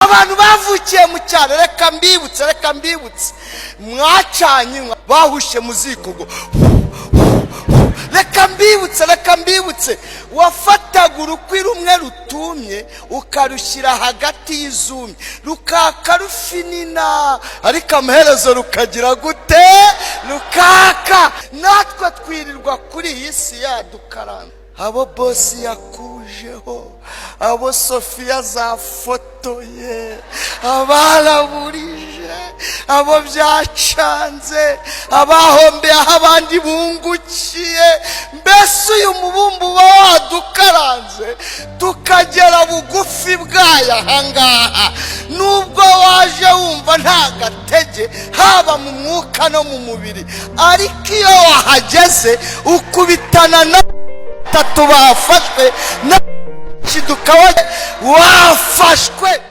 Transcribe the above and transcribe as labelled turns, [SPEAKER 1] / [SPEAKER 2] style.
[SPEAKER 1] Abantu bavukiye mu cyaro, reka mbibutse, reka mbibutse, mwacanye inkwi, bahushye mu ziko ngo. Reka mbibutse, reka mbibutse, wafataga urukwi rumwe rutumye ukarushyira hagati y'izumye, rukaka rufinina, ariko amaherezo rukagira gute? Rukaka. Natwe twirirwa kuri iyi si yadukaranga, abo bosi yakujeho, abo Sofiya zafotoye, abaraburije, abo byacanze, abahombeye aho abandi bungukiye. Mbese uyu mubumbe uba wadukaranze tukagera bugufi bwayo ahangaha. Nubwo waje wumva nta gatege, haba mu mwuka no mu mubiri, ariko iyo wahageze ukubitana na batatu bafashwe na wafashwe.